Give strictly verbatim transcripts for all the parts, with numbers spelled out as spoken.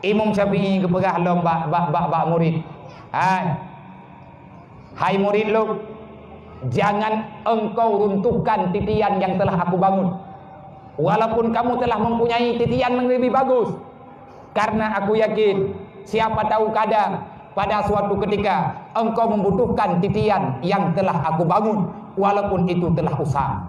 Imam Syafi'i geupeugah lom bak, bak, bak, bak murid, "Hai, hai murid lôn, jangan engkau runtuhkan titian yang telah aku bangun, walaupun kamu telah mempunyai titian yang lebih bagus, karena aku yakin, siapa tahu kadang pada suatu ketika engkau membutuhkan titian yang telah aku bangun, walaupun itu telah usang."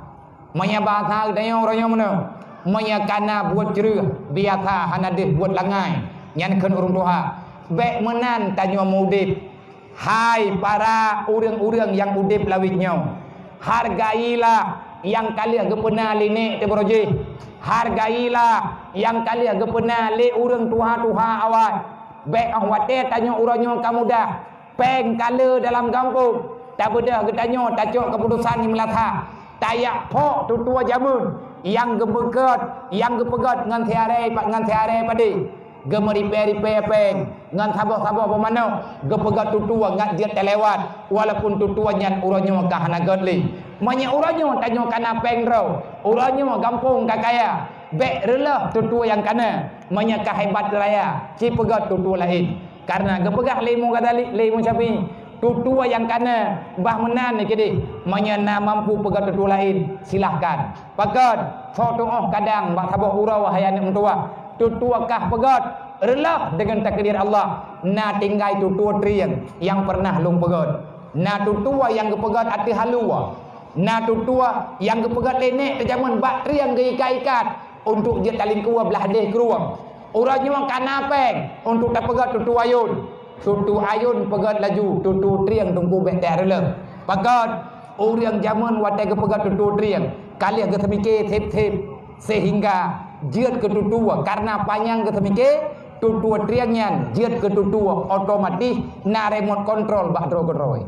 Meunyoe bahasa geutanyoe uroe nyoe meunoe, meunyoe kana buet creueh, biasa hana deuh buet langai, nyan kheun ureuëng tuha. Bék meunan tanyoe meuudeb. Hai para ureuëng-ureuëng nyang udeb lawét nyoe, hargailah nyang ka lheueh geupeuna lé nek teuh baroe jih. Hargailah nyang ka lheueh geupeuna lé ureuëng tuha-tuha awai. Bék óh watée tanyoe uroe nyoe ka mudah, péng ka le dalam gampông, tabeudôh geutanyoe tacok keuputosan nyang meulasa. Tajak phok tutoe jameun nyang geupeugét, nyang geupeugét ngon siaré, ngon siaré padé, geumeuripée-ripée péng ngon saboh-saboh beumanök, geupeugét tutoe ngat jeuet talewat, walaupun tutoe nyan uroe nyoe ka hana gét lé. Meunyoe uroe nyoe tanyoe kana péng droe, uroe nyoe gampông ka kaya, bék reuloh tutoe nyang kana. Meunyoe ka hebat raya, ci peugét tutoe laén. Karena geupeugah lé Imam Ghazali, lé Imam Syafi'i, tutoe nyang kana bah meunan keudeh. Meunyoe na mampu peugét tutoe laén, silahkan. Pakon, soe tuoh kadang bak saboh uroe, wahai aneuëk meutuwah, tutoe kah peugét, reuloh deungon takdir Allah, na tinggai tutoe trieng nyang pernah lôn peugét. Na tutoe nyang geupeugét ateueh alue. Na tutoe nyang geupeugét lé nek teuh jameun bak trieng geuikat-ikat untuk jeuet talingkue blaih deh krueng. Uroe nyoe kana péng untuk tapeugét tutoe ayôn. Tutoe ayôn peugét laju, tutoe trieng teungku bék teuh reuloh. Pakon, ureuëng jameun watée geupeugét tutoe trieng, ka lheueh geuseumike seb-seb, sehingga jeuet keu tutoe, karena panyang geuseumike, tutoe trieng nyan jeuet keu tutoe otomatis na remote control bak droe keudroe.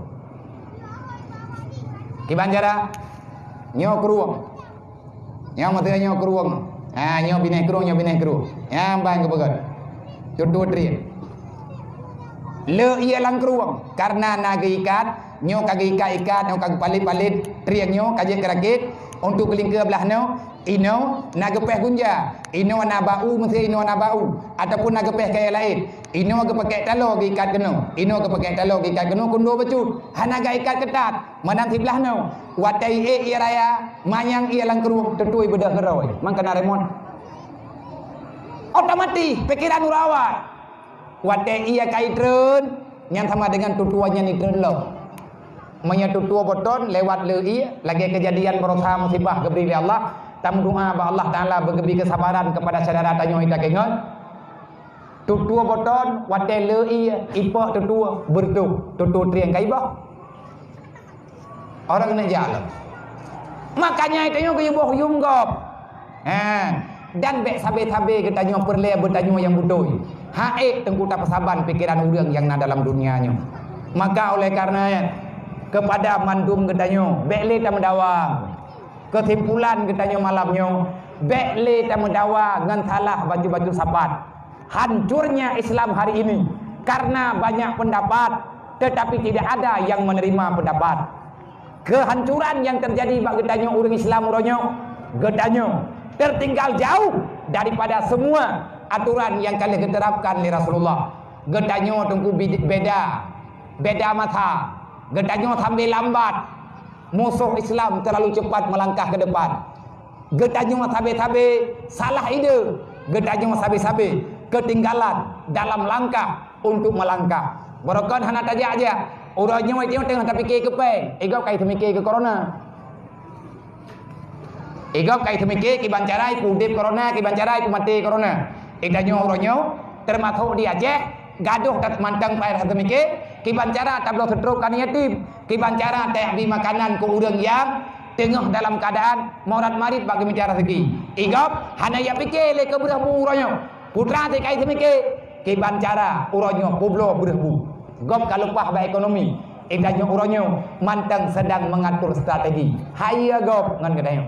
Kiban cara, nyoe krueng. Nyoe maksudnya nyoe krueng. Ha, nyoe binéh krueng, nyoe binéh krueng. Nyang ban geupeugét. Tutoe trieng. Le ié lam krueng, karena na geuikat, nyoe ka geuikat-ikat, nyoe ka geupalit-palit trieng nyoe ka jeuet keu rakét untuk geulingkeue blaih nyoe, inoe na geupéh gunja, inoe na bak u, meusé inoe na bak u, ataupun na geupéh kayée laén. Inoe geupakék taloe geuikat keunoe, inoe geupakék taloe geuikat keunoe, keunoe bacut, hana geuikat keutat. Meunan siblaih nyoe, watée ié, ié raya, manyang ié lam krueng, tutoe beudôh keudroe, mangkana remote. Otomatis, pikiran ureuëng awai. Watée ié ka itreun, nyan sama dengan tutoe nyan itreun lom. Meunyoe tutoe beuton lewat le ié, lagée keujadian baroesa musibah geubri lé Allah, tameudoá bak Allah Taala beugeubri keusabaran keupada syedara tanyoe ita keu ngon. Tutoe beuton watée le ié, ipok tutoe beureutoh, tutoe trieng ka iboh. Orang keuneuk jak lom. Makanya tanyoe geuyue boh yum gob. Ha, dan bék sabe-sabe geutanyoe peureulée beutanyoe nyang beutôi. Haék teungku tapeusaban pikiran ureuëng nyang na dalam dunia nyoe. Maka oleh karena nyan, keupada mandum geutanyoe, bék lé tameudawa. Keusimpulan geutanyoe malam nyoe, bék lé tameudawa ngon salah bacut-bacut sapat. Hancurnya Islam hari ini karena banyak pendapat, tetapi tidak ada yang menerima pendapat. Kehancuran yang terjadi bak geutanyoe ureuëng Islam uroe nyoe, geutanyoe tertinggal jauh daripada semua aturan yang ka lheueh geuterapkan lé Rasulullah. Geutanyoe teungku bid-, beda, beda masa. Geutanyoe sambil lambat. Musuh Islam terlalu cepat melangkah ke depan. Geutanyoe sabe-sabe salah ide, geutanyoe sabe-sabe keutinggalan dalam langkah untuk melangkah. Barokon hana tajak-jak, uroe nyoe tanyoe teungoh tapike keu péng, igob ka iteumike keu corona. Igob ka iteumike kiban cara ipeudeb corona, kiban cara ipeumaté corona. Geutanyoe uroe nyoe, teumasok di Aceh, gadoh that mantong payah teumike, kiban cara tabloe seutrok aneuk yatim, kiban cara tajak bri makanan keu ureuëng nyang teungoh dalam keuadaan morat marit bak geumica raseuki. Igob hana ijak pike lé keu breueh bu uroe nyoe. Putra teuka iteumike, kiban cara uroe nyoe peubloe breueh bu. Gob ka leupah bak ekonomi. Geutanyoe uroe nyoe mantong sedang mengatur strategi. Hai ya gob ngon geutanyoe.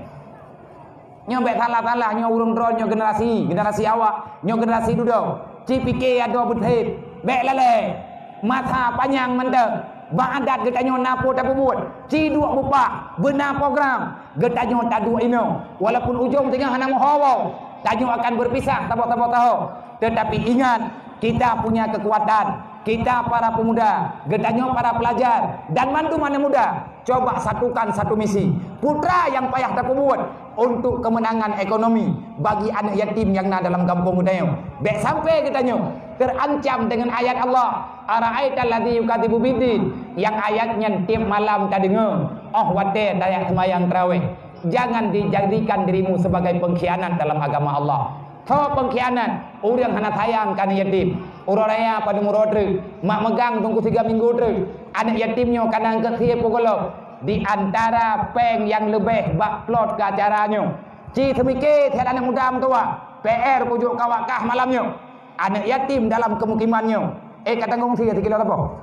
Nyoe bék salah-salah, nyoe ureuëng droe, nyoe generasi, generasi awak, nyoe generasi dudoe. Ci pike adoe beuthet, bék lalée. Masa panyang mantong. Bak adat geutanyoe na peue tapeubuet. Ci duek bupah, beuna program. Geutanyoe taduek inoe. Walaupun ujong teungoh hana meuho woe, tanyoe akan berpisah saboh-saboh saho. Tetapi ingat, Kita punya kekuatan, kita para pemuda, geutanyoe para pelajar, dan mandum aneuk muda, coba satukan satu misi. Putra nyang payah tapeubuet untuk kemenangan ekonomi bagi aneuk yatim nyang na dalam gampông geutanyoe. Bèk sampai geutanyoe terancam dengan ayat Allah, "Ara'aital ladzi yukadzibu biddin," nyang ayat nyan tiep malam tadeungoe, óh watèe tajak seumayang tarawih. Jangan dijadikan dirimu sebagai pengkhianat dalam agama Allah. Soe pengkhianat? Ureueng hana sayang keu aneuk yatim. Uroe raya padum uroe treuk, mak meugang teungku tiga minggu treuk. Aneuk yatim nyoe ka na eungkot sie peugohlom di antara péng nyang leubeh bak plot keu acara nyoe. Ci seumike siat aneuk muda meutuwah, P R kujok kawak kah malam nyoe. Aneuk yatim dalam kemukiman nyoe, eh, ka tanggong sie sikilo sapo?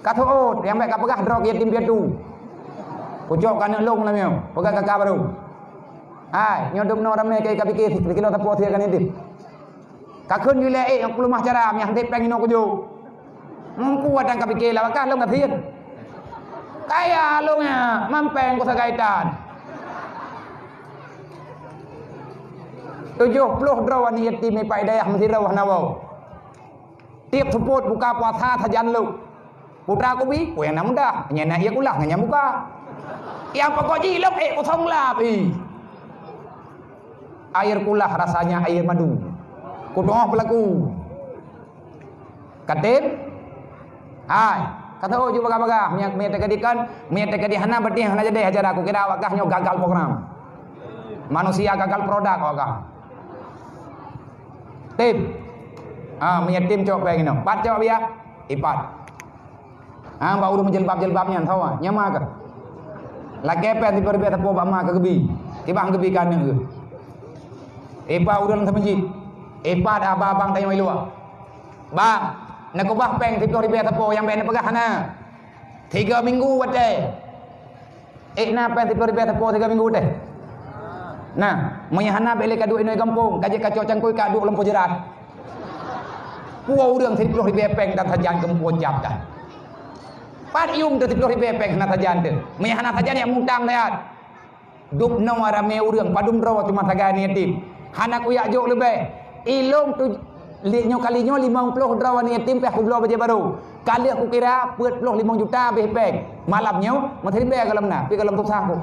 Ka seuôt, nyang bèk ka peugah droe yatim piatu. Pucok keu aneuk lôn lam nyoe, peugah kaka barô. Hai, nyoe dum noe ramé keu ka pike sikilo sapo sie ka nitip. Ka kheun yue lé ék nyang peuleumah cara, meunyang hase péng inoe kujok. Meumpu watang ka pike lawakah lôn gasien. Kaya lôn nyan, mampéng kusagai tan. Tujoh ploh droe aneuk yatim ipat dayah meusidroe hana woe. Tiep seupôt buka puasa sajan lôn. Putra kubi, peue nyang na mudah, nyang na ié kulah ngon nyang buka. Nyang pokok jih lôn ék kosong lap, ih. Air kulah rasanya air madu. Kutu'oh peulaku. Ka tem? Hai, ka teuôt ju bagah-bagah. Meunyo, meunyo teuka dikon, meunyo teuka di hana, berarti hana jadi acara. Kukira awak kah nyoe gagal program. Manusia gagal produk awak kah. Tem. Ha, meunyo tem cok péng inoe. Pat cok biya? Ipat. Ha, bak ureueng meujilbab-jilbab nyan, sawa, nyan ma keuh. Lakèe péng siploh ribèe sapo bak ma keuh geubi. Tibang geubi keu aneuk geuh. Ipat ureueng lam meuseujid. Ipat abang-abang tanyoe i luwa. Bang, neukeubah péng siploh ribèe sapo nyang bèk neupeugah hana. Tiga minggu watèe. Ék na péng siploh ribèe sapo tiga minggu teuh? Nah, meunyo hana bèk lé kaduek inoe gampông, ka jeuet kacok cangkôi kaduek lam pojeurat. Peue ureueng siploh ribèe péng dan sajan geumeupo jam tan. Pat yuem teuh siploh ribèe péng hana sajan teuh. Meunyo hana sajan, jak mutang sajan. Dubnoe ramé ureueng, padum droe teuma sagai aneuk yatim. Hana kujak jok leubeh. Ilôn tu, li-, nyoe kali nyoe limong ploh droe aneuk yatim payah kubloe bajèe barô. Ka lheueh kukira peuet ploh limong juta habéh péng. Malam nyoe, meuteuribèe gohlom na, pi gohlom susah ku.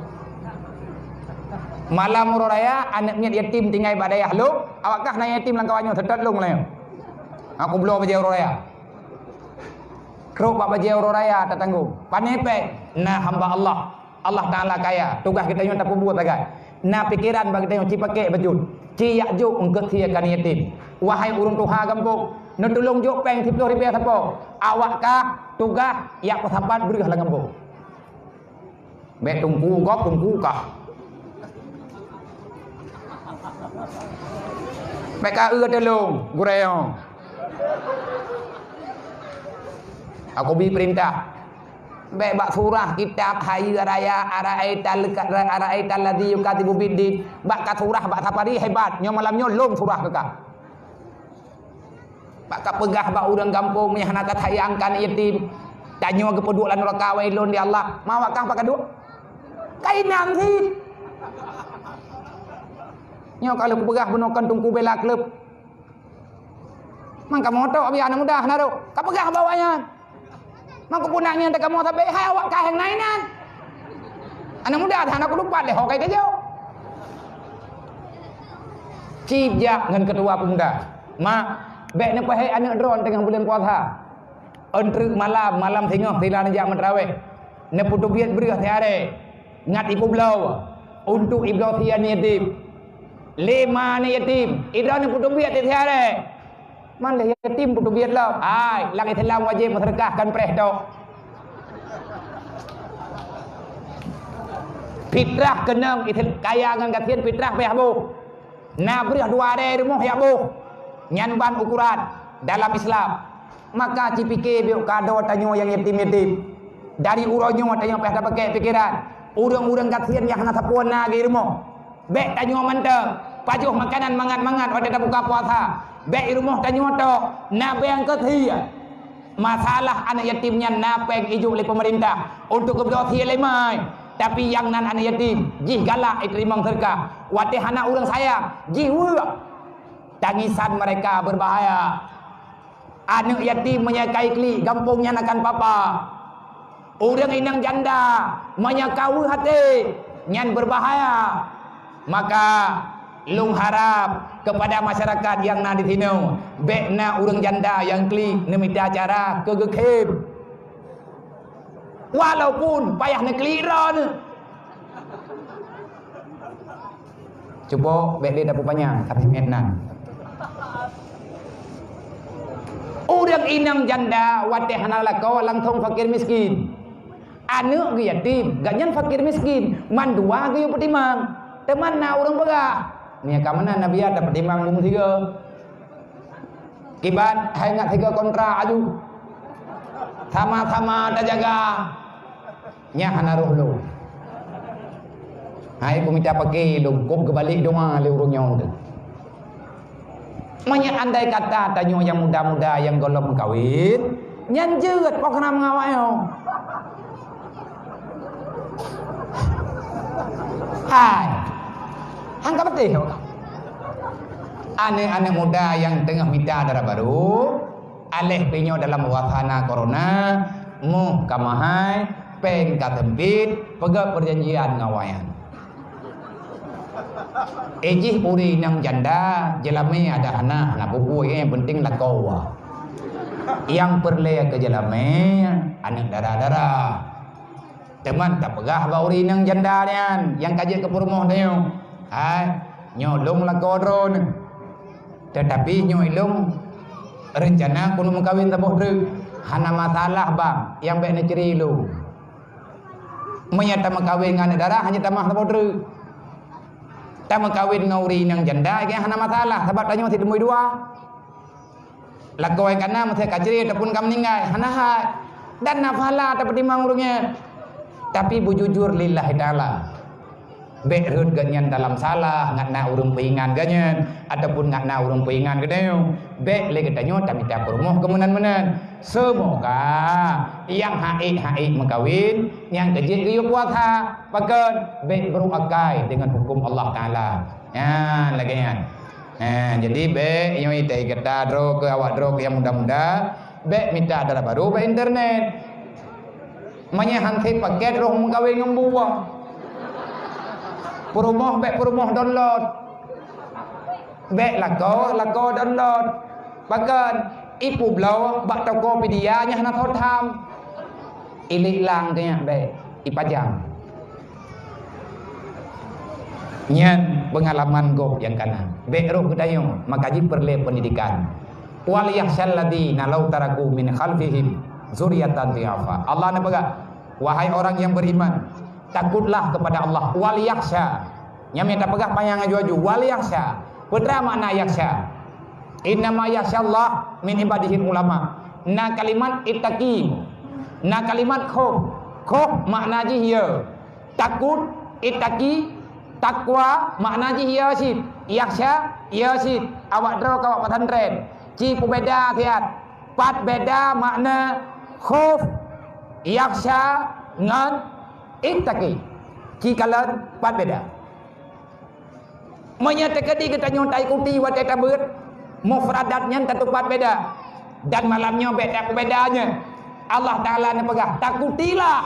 Malam uroe raya, aneuk miet yatim tinggai bak dayah lôn, awak kah na yatim lam kawan nyoe, seutôt lôn lam nyoe. Aku bloe bajèe uroe raya. Trok bak bajèe uroe raya tatanggong. Pané péng, na hamba Allah. Allah Taala kaya, tugaih geutanyoe tapeubuet sagai. Na pikeran bak geutanyoe ci pakèk bacut, ci jak jok eungkôt sie keu aneuk yatim. Wahai ureueng tuha gampông, neutulông jok péng siploh ribèe sapo. Awak kah tugaih jak peusapat breueh lam gampông. Bèk teungku gob, teungku kah. Bèk ka eu teulông, gurèe nyoe. Aku bi peurintah. Bèk bak surah kitab hayeue raya, ara'aital, ara'aital ladzi yukadzibu biddin. Bak ka surah bak safari hebat. Nyoe malam nyoe lôn surah keu ka. Bak ka peugah bak ureueng gampông nyang hana tatayangkan yatim. Tanyoe geupeuduek lam nuraka, wailun ya Allah. Ma awak kah pat kaduek? Kainan cit. Nyoe ka lheueh kupeugah bunoe kon teungku bela kleueb. Man kamoe tok, biya aneuk muda hana rhot. Ka peugah bak awak nyan. Man keupeue nyan teuka kamoe sabe, hai awak kah nyang na inan. Aneuk muda hana keudupat lé ho kai keu jok. Cit jak ngon keutua peumuda. Mak, bèk neupeuhèk aneuk droen teungoh buleuen puasa. Eunteuk malam, malam singoh sila neujak meuterawèh. Neupeuteubiet breueh siaré. Ngat ipeubloe untuk ibloe sie aneuk yatim. Lé ma aneuk yatim, idroeneuh peuteubiet di siaré. Man lé yatim peuteubiet lom. Hai, lam Islam wajéb meuseudeukah, kon preh tok. Fitrah keunong, Isl-, kaya ngon gasien fitrah payah boh. Na breueh dua aré rumoh jak boh. Nyan ban ukuran dalam Islam. Maka cipike biôk kado tanyoe nyang yatim-yatim. Dari uroe nyoe tanyoe payah tapakèk pikeran. Ureueng-ureueng gasien nyang hana sapeue na di rumoh. Bèk tanyoe mantong pajoh makanan mangat-mangat watèe tabuka puasa. Bèk di rumoh tanyoe tok na bèe eungkôt sie. Masalah aneuk yatim nyan na pèng ijok lé peumeurintah untuk geubloe sie lé ma. Tapi nyang nan aneuk yatim, jih galak iteurimong seudeukah. Watèe hana ureueng sayang, jih weuek. Tangisan mereka berbahaya. Aneuk yatim meunyoe ka iklik, gampông nyan akan papa. Ureuëng inong janda meunyoe ka weueh até, nyan berbahaya. Maka, lôn harab kepada masyarakat nyang na di sinoe, bék na ureuëng janda nyang klik neumita cara keu geukhém. Walaupun payah neuklik droeneuh. Cuba bék lé tapeupanjang, tapi meunan. Ureuëng inong janda watée hana lakoe langsong fakir miskin. Aneuk geuh yatim, gobnyan fakir miskin. Mandua geuyue peutimang. Teuma na ureuëng peugah, "Nyoe ka meunan Nabi ya tapeutimang beusigoe." Kiban hai ngat sigoe kontrak aju. Sama-sama tajaga. Nyan hana roh lôn. Hai peumita paké lôn, kok geubalek doa lé ureuëng nyoe teuh. Meunyoe andai kata tanyoe nyang muda-muda nyang gohlom meukawen, nyan jeuet program ngawai nyoe. Hai. Hangka beuteh. Aneuk-aneuk muda nyang teungoh mita dara barô, aléh pih nyoe dalam suasana corona, moh ka meuhai, péng ka seumpit, peugét peujanjian ngon awaknyan. Eh jih ureuëng inong janda, jeulamé ada hana, hana peue-peue, nyang penting lakoe. Nyang peureulée keu jeulamé, aneuk dara-dara. Teuma tapeugah bak ureuëng inong janda nyan nyang ka jeuet keu peurumoh tanyoe, "Hai, nyoe lôn lakoe droeneuh. Teutapi nyoe lôn reuncana keuneuk meukawen saboh treuk. Hana masalah, Bang, nyang bék neucre lôn. Meunyoe tameukawen ngon aneuk dara, hana tamah saboh treuk. Tameukawen ngon ureuëng inong janda, hana masalah, sabab tanyoe sit teumui dua." Lakoe ka na, meusé ka cre ataupun ka meuninggai, hana hai. Dan na pahala tapeutimang ureuëng nyan. Tapi beujujur lillahi ta'ala. Bék rhot geuhnyan dalam salah, ngat na ureuëng peuingat geuhnyan, ataupun ngat na ureuëng peuingat geutanyoe. Bék lé geutanyoe tamita peurumoh keu meunan-meunan. Seumoga nyang haiek-haiek meukawen, nyang keu jeuet geuyue puasa, pakon, bék brok akai deungon huköm Allah Ta'ala. Nyan lagée nyan. Ha, jadi bék nyoe itai gata droe keu awak droe keu nyang muda-muda, bék mita dara barô bak internet. Meunyoe han sép paket roh meukawen ngon buwah. Peurumoh bék peurumoh download. Bék lakoe, lakoe download. Pakon, ipubloe bak toko Pidea nyang hana soe tham. Ilik lang keu nyan bék, ipajang. Nyan peungalaman gob nyang ka na. Bék roh geutanyoe, maka jih peureulée peundidikan. "Wal yakhsyal ladzina law taraku min khalfihim dzurriyyatan dhi'afa." Allah neupeugah, "Wahai orang yang beriman, takutlah kepada Allah." Wal yakhsya. Nyan mita peugah panyang aju-aju. Wal yakhsya. Peue teuma makna yakhsya? "Innama yakhsyallaha min ibadihil ulama." Na kalimat ittaqi. Na kalimat khauf. Khauf makna jih ya. Takut, ittaqi, takwa, makna jih ya cit. Yakhsya, ya cit. Awak droe keu awak pesantren. Ci peubeda siat. Pat beda makna khauf, yakhsya ngon ittaqi. Ci kalon pat beda. Meunyoe teukeudi geutanyoe taikuti watée tabeuet, mufradat nyan tatupat beda. Dan malam nyoe bék tapeubeda nyan. Allah Ta'ala neupeugah, "Takutilah,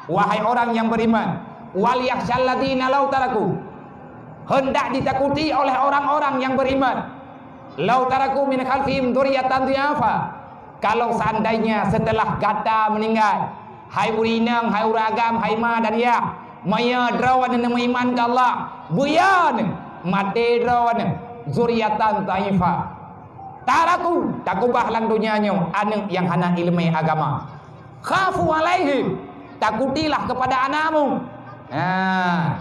wahai orang yang beriman, wal yakhsyal ladzina law taraku." Hendak ditakuti oleh orang-orang yang beriman. "Law taraku min khalfihim dzurriyyatan dhi'afa." Kalau seandainya setelah gata meninggal, hai ureuëng inong, hai ureuëng agam, hai ma dan yah, meunyoe droeneuh neumeuiman keu Allah, beuya neuh, maté droeneuh, dzurriyyatan dhi'afa. Taraku, takubah lam donya nyoe aneuk nyang hana iéleumé agama. Khafu alaihim, takutilah kepada anakmu. Nah,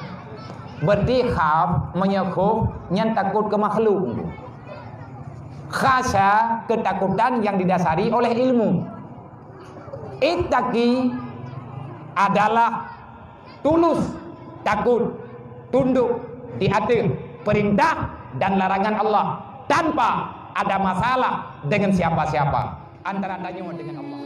berarti khaf, meunyoe khauf, nyan takot keu makhluk. Khasya, ketakutan yang didasari oleh ilmu. Ittaqi adalah tulus, takut, tunduk di ateueh perintah dan larangan Allah tanpa ada masalah dengan siapa-siapa antara tanyoe dengan Allah.